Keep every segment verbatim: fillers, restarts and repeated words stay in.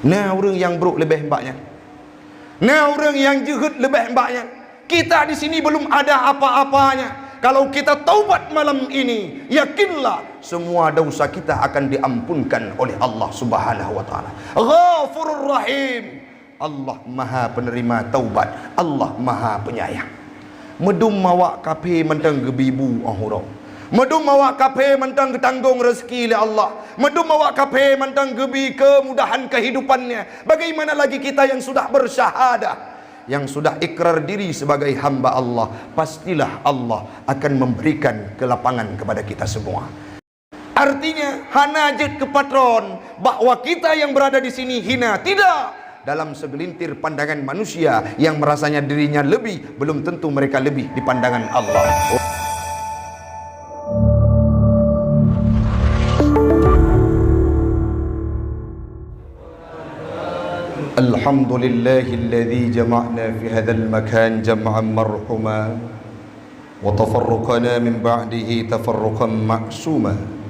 Na ureuëng nyang brok leubeh mbak nyan. Na ureuëng nyang jeuhet leubeh mbak nyan. Kita di sini belum ada apa-apanya. Kalau kita taubat malam ini, yakinlah semua dosa kita akan diampunkan oleh Allah Subhanahu wa Ta'ala. Ghafurur Rahim. Allah Maha Penerima Taubat, Allah Maha Penyayang. Meudum awak kaphé mantong geubi bu óh uroe. Meudum awak kaphé mantong geutanggong rezeki lé Allah. Meudum awak kaphé mantong geubi keumudahan kehidupannya. Bagaimana lagi kita yang sudah bersyahadah, yang sudah ikrar diri sebagai hamba Allah? Pastilah Allah akan memberikan kelapangan kepada kita semua. Artinya, hana jeuet keu patron bahwa kita yang berada di sini hina. Tidak. Dalam segelintir pandangan manusia yang merasanya dirinya lebih, belum tentu mereka lebih di pandangan Allah. Alhamdulillahilladzi jama'na fi hadzal makan jam'an marhuma. وتفرقنا من بعده تفرقا معصوما.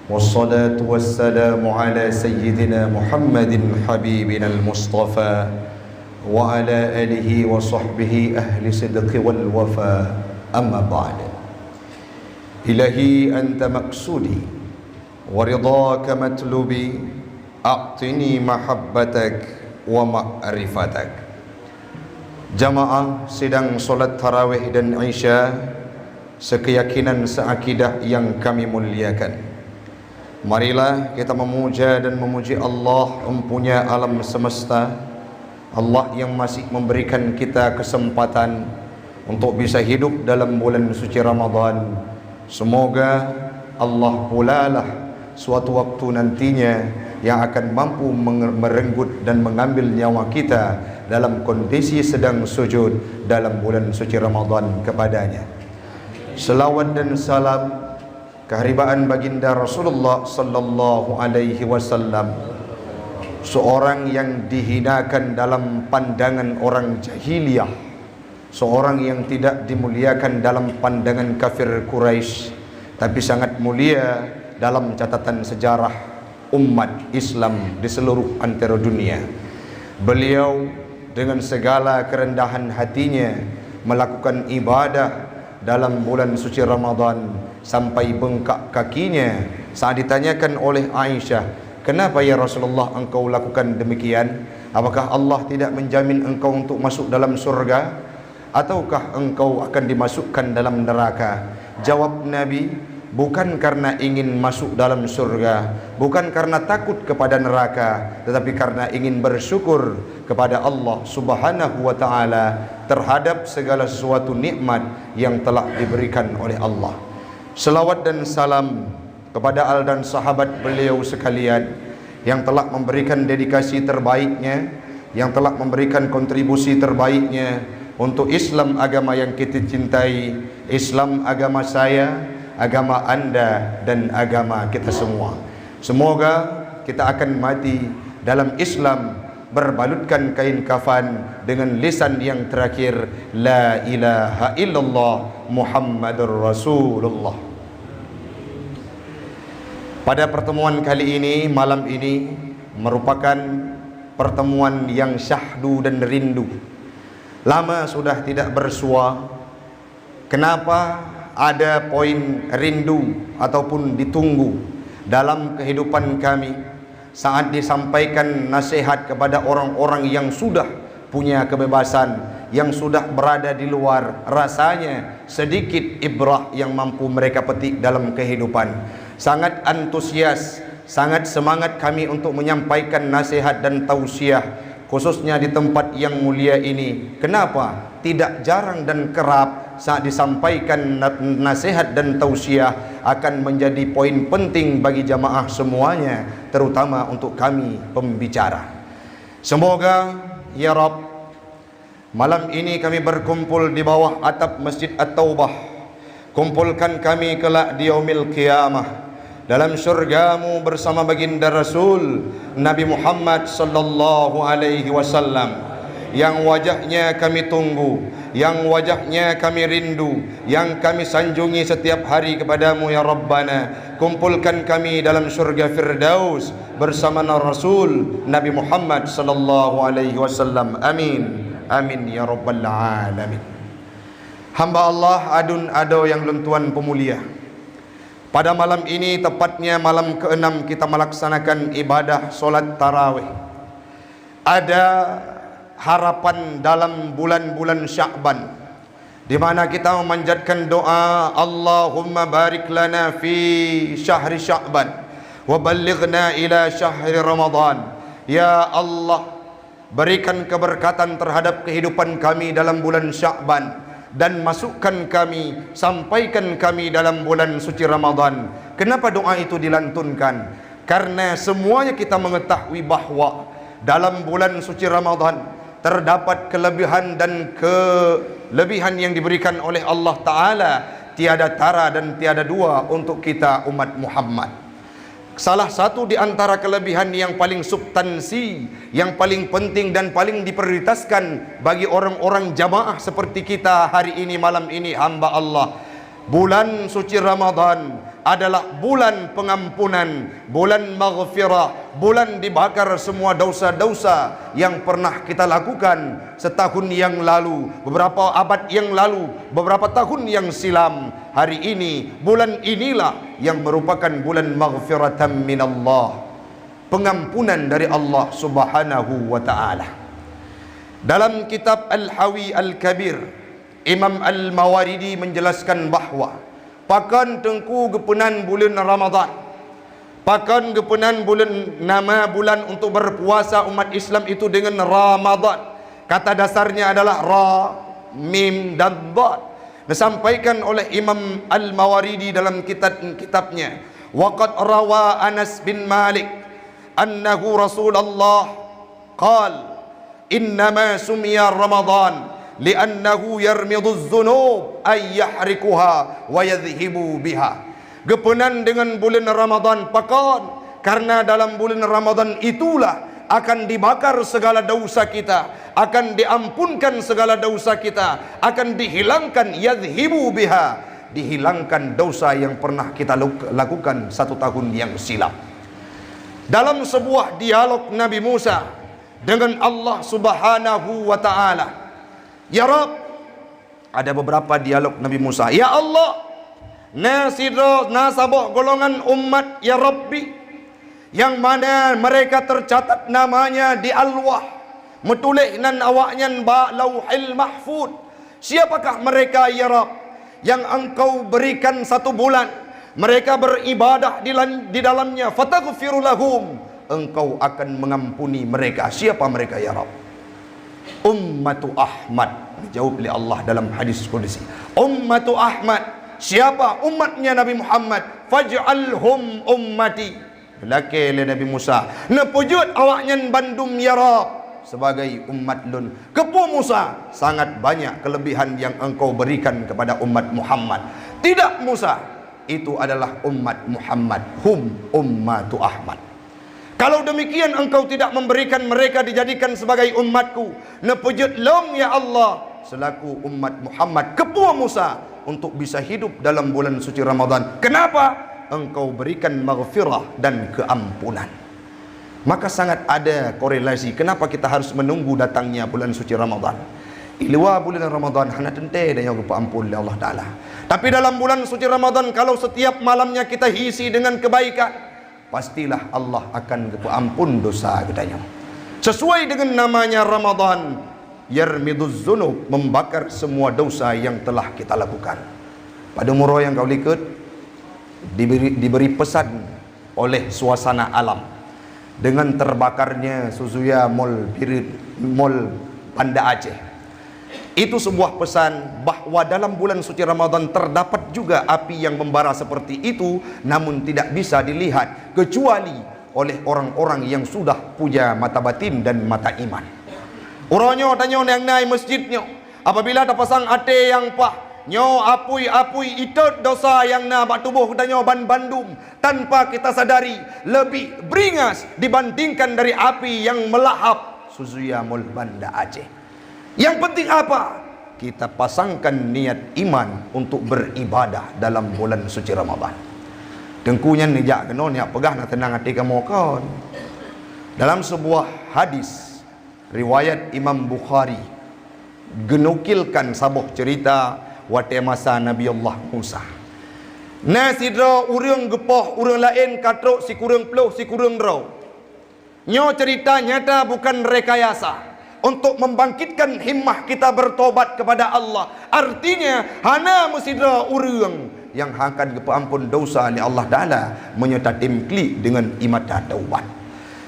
والصلاة والسلام على سيدنا محمد حبيبنا المصطفى وعلى آله وصحبه أهل الصدق والوفاء. أما بعد. إلهي أنت مقصودي ورضاك مطلبي أعطني محبتك ومعرفتك. Jamaah sidang salat tarawih dan Isya, sekeuyakinan seuakidah yang kami muliakan. Marilah kita memuja dan memuji Allah, Empunya alam semesta, Allah yang masih memberikan kita kesempatan untuk bisa hidup dalam bulan suci Ramadan. Semoga Allah pulalah suatu waktu nantinya yang akan mampu menge-, merenggut dan mengambil nyawa kita dalam kondisi sedang sujud dalam bulan suci Ramadan kepada-Nya. Selawat dan salam keharibaan Baginda Rasulullah sallallahu alaihi wasallam, seorang yang dihinakan dalam pandangan orang jahiliyah, seorang yang tidak dimuliakan dalam pandangan kafir Quraisy, tapi sangat mulia dalam catatan sejarah umat Islam di seluruh antero dunia. Beliau dengan segala kerendahan hatinya melakukan ibadah dalam bulan suci Ramadan sampai bengkak kakinya. Saat ditanyakan oleh Aisyah, "Kenapa ya Rasulullah engkau lakukan demikian? Apakah Allah tidak menjamin engkau untuk masuk dalam surga? Ataukah engkau akan dimasukkan dalam neraka?" Jawab Nabi, "Bukan karena ingin masuk dalam surga, bukan karena takut kepada neraka, tetapi karena ingin bersyukur kepada Allah Subhanahu wa Ta'ala terhadap segala sesuatu nikmat yang telah diberikan oleh Allah." Selawat dan salam kepada al dan sahabat beliau sekalian yang telah memberikan dedikasi terbaiknya, yang telah memberikan kontribusi terbaiknya untuk Islam agama yang kita cintai, Islam agama saya, agama anda, dan agama kita semua. Semoga kita akan mati dalam Islam, berbalutkan kain kafan dengan lisan yang terakhir, "La ilaha illallah Muhammadur Rasulullah." Pada pertemuan kali ini, malam ini, merupakan pertemuan yang syahdu dan rindu. Lama sudah tidak bersua. Kenapa ada poin rindu ataupun ditunggu dalam kehidupan kami saat disampaikan nasihat kepada orang-orang yang sudah punya kebebasan, yang sudah berada di luar, rasanya sedikit ibrah yang mampu mereka petik dalam kehidupan. Sangat antusias, sangat semangat kami untuk menyampaikan nasihat dan tausiah, khususnya di tempat yang mulia ini. Kenapa? Tidak jarang dan kerap saat disampaikan na-, nasihat dan tausiah akan menjadi poin penting bagi jamaah semuanya, terutama untuk kami pembicara. Semoga, ya Rabb, malam ini kami berkumpul di bawah atap Masjid At-Taubah. Kumpulkan kami kelak di Yaumil Qiyamah dalam syurga-Mu bersama Baginda Rasul Nabi Muhammad sallallahu alaihi wasallam. yang wajahnya kami tunggu, yang wajahnya kami rindu, yang kami sanjungi setiap hari kepada-Mu, ya Rabbana. Kumpulkan kami dalam syurga Firdaus bersama Rasul Nabi Muhammad sallallahu alaihi wasallam. Amin. Amin ya rabbal alamin. Hamba Allah, aduen adoe nyang lôn tuan peumulia. Pada malam ini, tepatnya malam keenam, kita melaksanakan ibadah solat tarawih. Ada harapan dalam bulan-bulan Sya'ban, di mana kita memanjatkan doa, "Allahumma barik lana fi syahri Sya'ban, wa ballighna ila syahri Ramadan." Ya Allah, berikan keberkatan terhadap kehidupan kami dalam bulan Sya'ban, dan masukkan kami, sampaikan kami dalam bulan suci Ramadan. Kenapa doa itu dilantunkan? Karena semuanya kita mengetahui bahwa dalam bulan suci Ramadan terdapat kelebihan dan kelebihan yang diberikan oleh Allah Ta'ala tiada tara dan tiada dua untuk kita umat Muhammad. Salah satu di antara kelebihan yang paling substansi, yang paling penting dan paling diprioritaskan bagi orang-orang jamaah seperti kita hari ini, malam ini, hamba Allah, bulan suci Ramadan adalah bulan pengampunan, bulan maghfirah, bulan dibakar semua dosa-dosa yang pernah kita lakukan setahun yang lalu, beberapa abad yang lalu, beberapa tahun yang silam. Hari ini, bulan inilah yang merupakan bulan maghfiratan minallah, pengampunan dari Allah Subhanahu wa Ta'ala. Dalam kitab Al-Hawi Al-Kabir, Imam Al-Mawardi menjelaskan bahwa pakon Teungku geupeunan buleuen Ramadhan. Pakon geupeunan buleuen, nama bulan untuk berpuasa umat Islam itu dengan Ramadhan? Kata dasarnya adalah ra, mim, dan dhad. Disampaikan oleh Imam Al-Mawardi dalam kitab, kitabnya, "Wa qad rawa Anas bin Malik annahu Rasulullah qal, innama sumiya Ramadhan li'annahu yarmiduz zunub ay yahrikuha wa yadhhibu biha." Geupeunan dengan buleuen Ramadhan pakon? Karena dalam buleuen Ramadhan itulah akan dibakar segala dosa kita, akan diampunkan segala dosa kita, akan dihilangkan, yadhhibu biha, dihilangkan dosa yang pernah kita luk-, lakukan satu tahun yang silam. Dalam sebuah dialog Nabi Musa dengan Allah Subhanahu wa Ta'ala, "Ya Rabb," ada beberapa dialog Nabi Musa, "Ya Allah, na sidroe, na saboh golongan umat, ya Rabbi, yang mana mereka tercatat namanya di Alwah, meutuléh nan awaknyan bak Lauhil Mahfud. Siapakah mereka, ya Rabb, yang Engkau berikan satu bulan mereka beribadah di lan-, di dalamnya, fataghfiru lahum, Engkau akan mengampuni mereka? Siapa mereka, ya Rabb?" "Ummatu Ahmad," dijawab lé Allah dalam hadis qudsi. "Ummatu Ahmad." Siapa? Umatnya Nabi Muhammad. "Faj'alhum ummati." Geulakée lé Nabi Musa, "Neupeujeuet awaknyan bandum, ya Rabb, sebagai umat Lôn." "Keupeue, Musa?" "Sangat banyak kelebihan yang Engkau berikan kepada umat Muhammad." "Tidak, Musa, itu adalah umat Muhammad, hum ummatu Ahmad. Kalau demikian Engkau tidak memberikan mereka dijadikan sebagai umat-Ku, neupeujeuet Lôn, ya Allah, selaku umat Muhammad." "Keupeue, Musa?" "Untuk bisa hidup dalam bulan suci Ramadhan." "Kenapa?" "Engkau berikan maghfirah dan keampunan." Maka sangat ada korelasi kenapa kita harus menunggu datangnya bulan suci Ramadhan. Di luwa bulan Ramadhan hana teuntée tanyoe geupeuamphon lé Allah Ta'ala. Tapi dalam bulan suci Ramadhan, kalau setiap malamnya kita isi dengan kebaikan, pastilah Allah akan geupeuamphon dosa geutanyoe. Sesuai dengan namanya Ramadhan, yarmiduz zunub, membakar semua dosa yang telah kita lakukan. Padum uroe nyang ka u likot, diberi, diberi pesan oleh suasana alam dengan terbakarnya Suzuya Mall Bireuen, Mall Banda Aceh. Itu sebuah pesan bahwa dalam bulan suci Ramadhan terdapat juga api yang membara seperti itu, namun tidak bisa dilihat kecuali oleh orang-orang yang sudah puja mata batin dan mata iman. Uroe nyoe tanyoe nyang na i masjid nyoe, apabila tapasang até nyang paih, nyoe apui-apui itot dosa nyang na bak tuboh geutanyoe ban bandum, tanpa kita sadari, lebih beringas dibandingkan dari api yang melahap Suzuya Mall Banda Aceh. Yang penting apa? Kita pasangkan niat iman untuk beribadah dalam bulan suci Ramadan. Teungku nyan neujak keunoe, neujak peugah na seunang até kamoe kon. Dalam sebuah hadis riwayat Imam Bukhari, geunukilkan saboh cerita watée masa Nabi Allah Musa. Na sidroe ureuëng geupoh ureuëng laén ka trok sikureueng ploh sikureueng droe. Nyoe cerita nyata, bukan rekayasa, untuk membangkitkan himmah kita bertobat kepada Allah. Artinya, hana meusidroe ureuëng nyang akan geupeuampon dosa lé Allah Taala meunyoe tatem klik deungon imata taubat.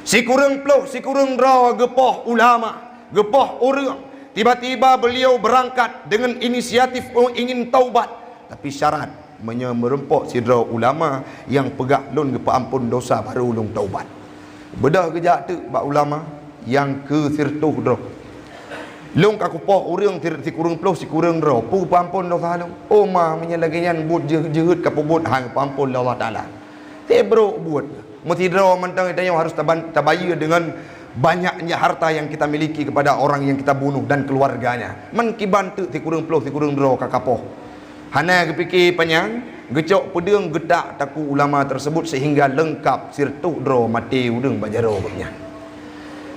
Sikureueng ploh sikureueng droe geupoh ulama, geupoh ureuëng. Tiba-tiba beliau berangkat dengan inisiatif ingin taubat, tapi syarat meunyoe meurumpok sidroe ulama nyang peugah lôn geupeuampon dosa baru lôn taubat. Beudôh geujak teuk bak ulama nyang keu sireutôh droe. Lôn ka kupoh ureuëng sir-, sikureueng ploh sikureueng droe, peue geupeuampon dosa lôn? Oh ma, meunyoe lagée nyan buet jeuhet-jeuhet ka peubuet, han geupeuampon lé Allah Taala. Teubrok buet. Meusidroe mantong tanyoe harus taban-, tabayeue dengan banyaknya harta yang kita miliki kepada orang yang kita bunuh dan keluarganya. Man kiban teuk sikureueng ploh sikureueng droe ka kapoh. Hana geupike panyang, geucok peudeueng geutak takue ulama tersebut sehingga leungkap sireutôh droe maté ureuëng bak jaroe gobnyan.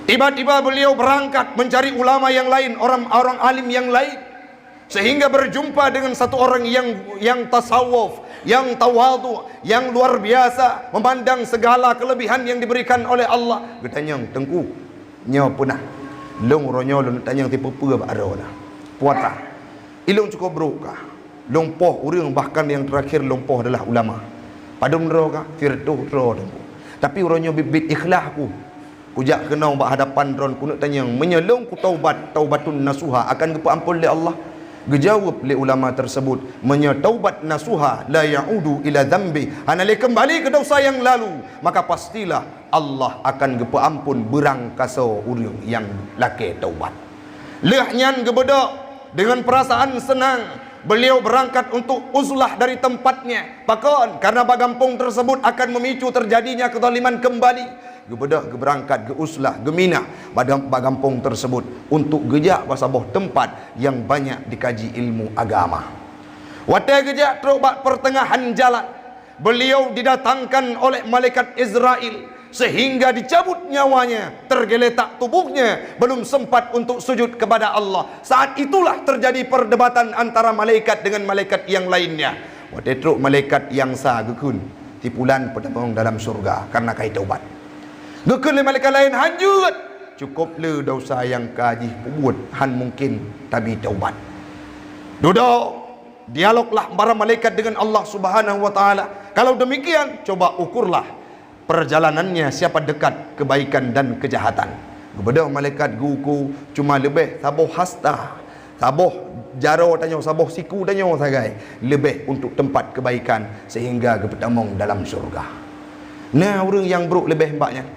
Tiba-tiba beliau berangkat mencari ulama yang lain, orang-orang alim yang lain, sehingga berjumpa dengan satu orang yang, yang tasawuf, yang tawadhu, yang luar biasa, memandang segala kelebihan yang diberikan oleh Allah. Geutanyong, "Teungku, nyoe peue na?" "Lôn uroe nyoe lôn tanyong sipeue-peue bak droe na. Puasa. Ilôn cukup brok kah? Lôn poh ureuëng, bahkan yang terakhir lôn poh adalah ulama." "Padum droe kah?" "Sireutôh droe, Teungku. Tapi uroe nyoe biet-biet ikhlas ku. Kujak keunoe bak hadapan droen keuneuk tanyong, meunyoe lôn kutaubat, taubatun nasuha, akan geupeuampon lé Allah?" Geujaweueb lé ulama tersebut, "Meunyoe taubat nasuha, la ya'udu ila dzambi, hana lé keumbali keu dosa nyang lalu, maka pastilah Allah akan geupeuampon beurangkasoe ureuëng nyang lakée taubat." Lheueh nyan geubeudôh, dengan perasaan senang, beliau berangkat untuk uzlah dari tempatnya. Pakon? Karena bak gampông tersebut akan memicu terjadinya kezaliman kembali. Geubeudôh, geubeurangkat, geuuzlah, geuminah bak gampông tersebut untuk geujak bak saboh teumpat nyang banyak dikaji ilmu agama. Watée geujak trok bak peuteungahan jalan, beliau didatangkan oleh malaikat Izrail, sehingga dicabut nyawanya, tergeletak tubuhnya, belum sempat untuk sujud kepada Allah. Saat itulah terjadi perdebatan antara malaikat dengan malaikat yang lainnya. Watée trok malaikat nyang sa geukheun, "Sipulan peutamong dalam syurga karena ka taubat." Geukheun lé malaikat laén, "Hanjeuet! Cukup le dosa nyang ka jih peubuet, han mungken tabi taubat." Dudoe dialoglah para malaikat dengan Allah Subhanahu wa Taala. Kalau demikian, coba ukurlah perjalanannya, siapa dekat kebaikan dan kejahatan. Geubeudôh malaikat geuuku cuma leubeh saboh hasta, saboh jaroe tanyoe, saboh siku tanyoe sagai, leubeh untuk tempat kebaikan sehingga geupeutamong dalam syurga. Na ureuëng nyang brok leubeh mbak nyan?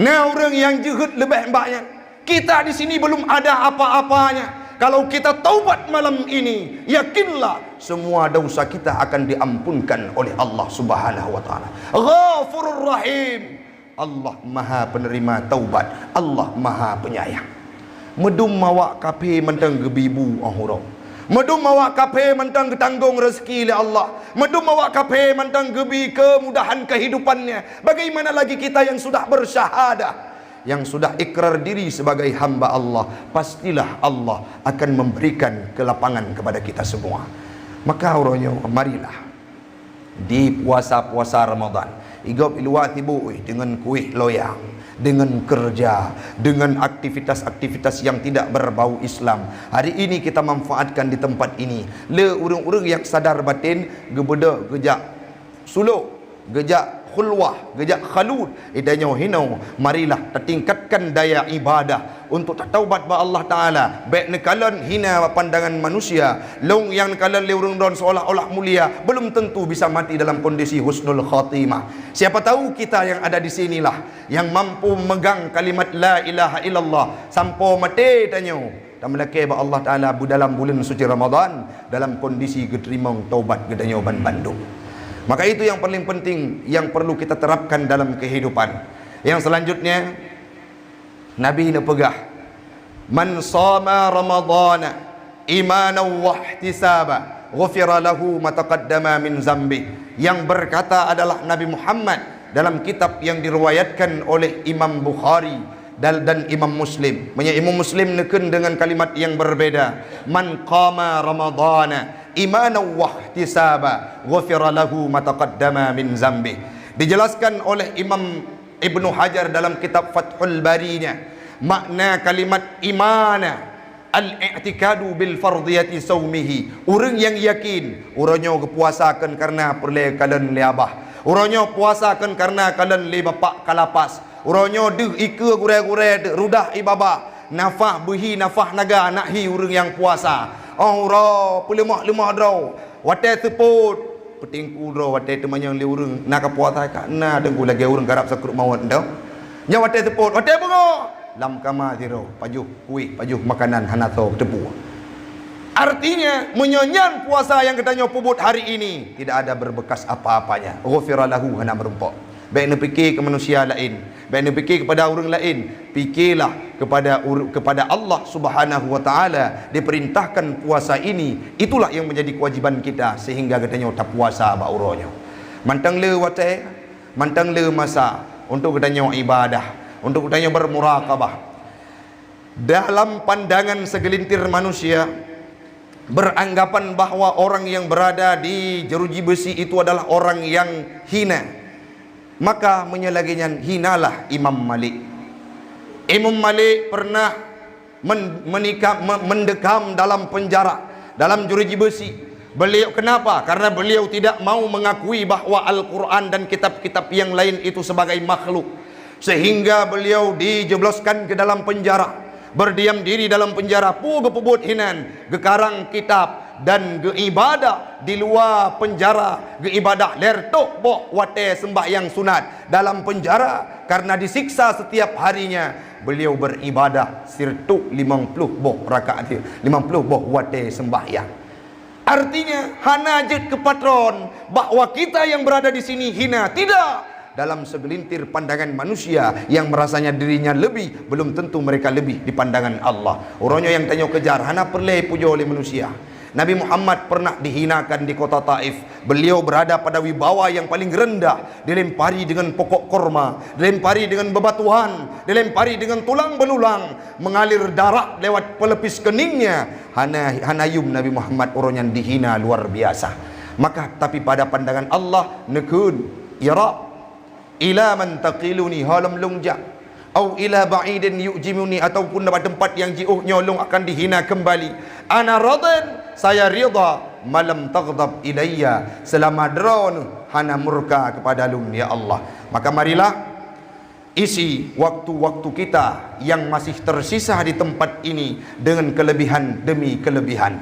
Na ureuëng nyang jeuhet leubeh mbak nyan? Kita di sini belum ada apa-apanya. Kalau kita taubat malam ini, yakinlah semua dosa kita akan diampunkan oleh Allah Subhanahu wa Taala. Ghafurur Rahim. Allah Maha Penerima taubat, Allah Maha Penyayang. Meudum awak kaphé mantong geubi bu óh uroe. Meudum awak kaphé mantong geutanggong rezeki lé Allah. Meudum awak kaphé mantong geubi kemudahan kehidupannya. Bagaimana lagi kita yang sudah bersyahadah, yang sudah ikrar diri sebagai hamba Allah? Pastilah Allah akan memberikan kelapangan kepada kita semua. Maka uroe nyoe, marilah di puasa-puasa Ramadan, i gob i luwa sibuk, wéh, deungon kueh loyang, deungon keureuja, deungon aktivitas-aktivitas yang tidak berbau Islam. Hari ini kita manfaatkan di tempat ini. Le ureuëng-ureuëng nyang sadar baten, geubeudôh geujak sulok, geujak khulwah, geujak khalut. Di tanyoe hinoe, marilah tatingkatkan daya ibadah untuk tataubat bak Allah Taala. Bék neukalon hina bak pandangan manusia. Lôn nyang neukalon lé ureuëng droen seolah-olah mulia, belum tentu bisa mati dalam kondisi husnul khatimah. Siapa tahu kita yang ada di sinilah yang mampu memegang kalimat la ilaha illallah sampoe maté tanyoe. Tameulakée bak Allah Taala beudalam buleuen suci Ramadan dalam kondisi geuteurimong taubat geutanyoe banmandum. Maka itu yang paling penting yang perlu kita terapkan dalam kehidupan. Yang selanjutnya, Nabi neupeugah, "Man shoma Ramadhana imanan wahtisaba, ghufira lahu ma taqaddama min dzanbih." Yang berkata adalah Nabi Muhammad dalam kitab yang diriwayatkan oleh Imam Bukhari dan, dan Imam Muslim. Meunyoe Imam Muslim neukheun dengan kalimat yang berbeda, "Man qama Ramadhana imanan wahtisaba, ghufira lahu ma taqaddama min dzanbih." Dijelaskan oleh Imam Ibnu Hajar dalam kitab Fathul Bari-nya, makna kalimat imana, al-i'tikadu bil fardhiyati saumihi. Ureuëng nyang yakin, uroe nyoe geupuasa kon kareuna peureulée kalon lé abah. Uroe nyoe puasa kon kareuna kalon lé bapak kalapas. Uroe nyoe deuh ikeue gurée-gurée, deuh rudah ié babah. Nafah beuhi, nafah naga, nak hi ureuëng nyang puasa. Oh uroe, peuleumah-leumah droe. Watée seupôt, peutingku droe, watée teumanyong lé ureuëng, "Na ka puasa ka?" "Na, Teungku, lagée ureuëng karab sakruet mawöt." Nyoe watée seupôt, watée beungoh, lam kama sidroe, pajoh kueh, pajoh makanan hana soe teupeu. Artinya, meunyoe nyan puasa nyang geutanyoe peubuet hari ini, tidak ada berbekas apa-apanya. Ghufira lahu, hana meurumpok. Bék neupike keu manusia laén, bék neupike kepada ureuëng laén, pikirlah kepada ur-, kepada Allah Subhanahu wa Taala. Diperintahkan puasa ini, itulah yang menjadi kewajiban kita, sehingga geutanyoe tapuasa bak uroe nyoe. Mantong le watée, mantong le masa untuk geutanyoe ibadah, untuk geutanyoe bermuraqabah. Dalam pandangan segelintir manusia, beranggapan bahwa orang yang berada di jeruji besi itu adalah orang yang hina. Maka meunyoe lagée nyan, hinalah Imam Malik. Imam Malik pernah men-, menikam, me-, mendekam dalam penjara, dalam jeruji besi. Beliau, kenapa? Karena beliau tidak mau mengakui bahwa Al-Quran dan kitab-kitab yang lain itu sebagai makhluk. Sehingga beliau dijebloskan ke dalam penjara. Berdiam diri dalam penjara, peue geupeubuet hinan, geukarang kitab dan geuibadah di luwa penjara, geuibadah lhèe reutôh boh watèe seumbahyang sunat dalam penjara, karena disiksa setiap harinya. Beliau beribadah sireutôh limong ploh boh rakaat, limong ploh boh watèe seumbahyang. Artinya, hana jeuet keu patron bahwa kita yang berada di sini hina. Tidak! Dalam segelintir pandangan manusia yang merasanya dirinya lebih, belum tentu mereka lebih di pandangan Allah. Uroe nyoe nyang tanyoe kejar hana peureulèe pujoe lé manusia. Nabi Muhammad pernah dihinakan di kota Taif. Beliau berada pada wibawa yang paling rendah, dilempari dengan pokok korma, dilempari dengan bebatuan, dilempari dengan tulang belulang, mengalir darah lewat pelipis keningnya. Hana, hana yum Nabi Muhammad uroe nyan dihina luar biasa. Maka, tapi pada pandangan Allah, neukheun, "Ya Rabb, ila man taqiluni, ho lom lôn jak? Au ila ba'idin yu'jimuni, ataupun bak teumpat nyang jiôh nyoe lôn akan dihina keumbali. Ana radin, saya ridha, ma lam taghdab ilayya, seulama droeneuh hana murka kepada lôn, ya Allah." Maka marilah, isi waktu-waktu kita yang masih tersisa di tempat ini dengan kelebihan demi kelebihan.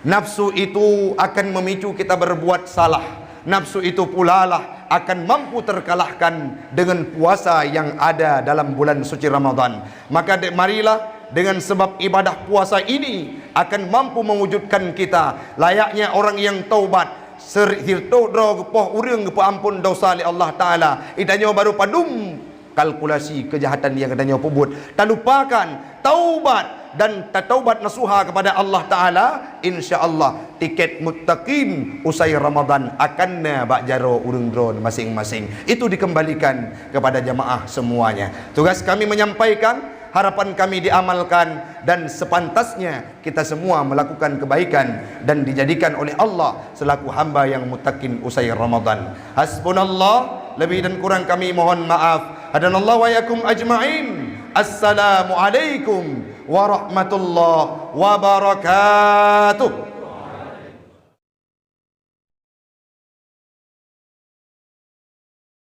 Nafsu itu akan memicu kita berbuat salah. Nafsu itu pulalah akan mampu terkalahkan dengan puasa yang ada dalam bulan suci Ramadan. Maka de-, marilah dengan sebab ibadah puasa ini akan mampu mewujudkan kita layaknya orang yang taubat. Ser-, sireutôh droe geupoh ureuëng geupeuamphon dosa lé Allah Taala. Di tanyoe barô padum kalkulasi keujahatan nyang geutanyoe peubuet. Talupakan, taubat, dan tataubat nasuha kepada Allah Taala, insya Allah tiket muttaqin usai Ramadan akan na bak jaroe ureuëng droe maséng-maséng. Itu dikembalikan kepada jamaah semuanya. Tugas kami menyampaikan, harapan kami diamalkan, dan sepantasnya kita semua melakukan kebaikan dan dijadikan oleh Allah selaku hamba yang muttaqin usai Ramadan. Hasbunallah, lebih dan kurang kami mohon maaf. Hadanallahu wa iyyakum ajma'in. Assalamualaikum warahmatullahi wabarakatuh.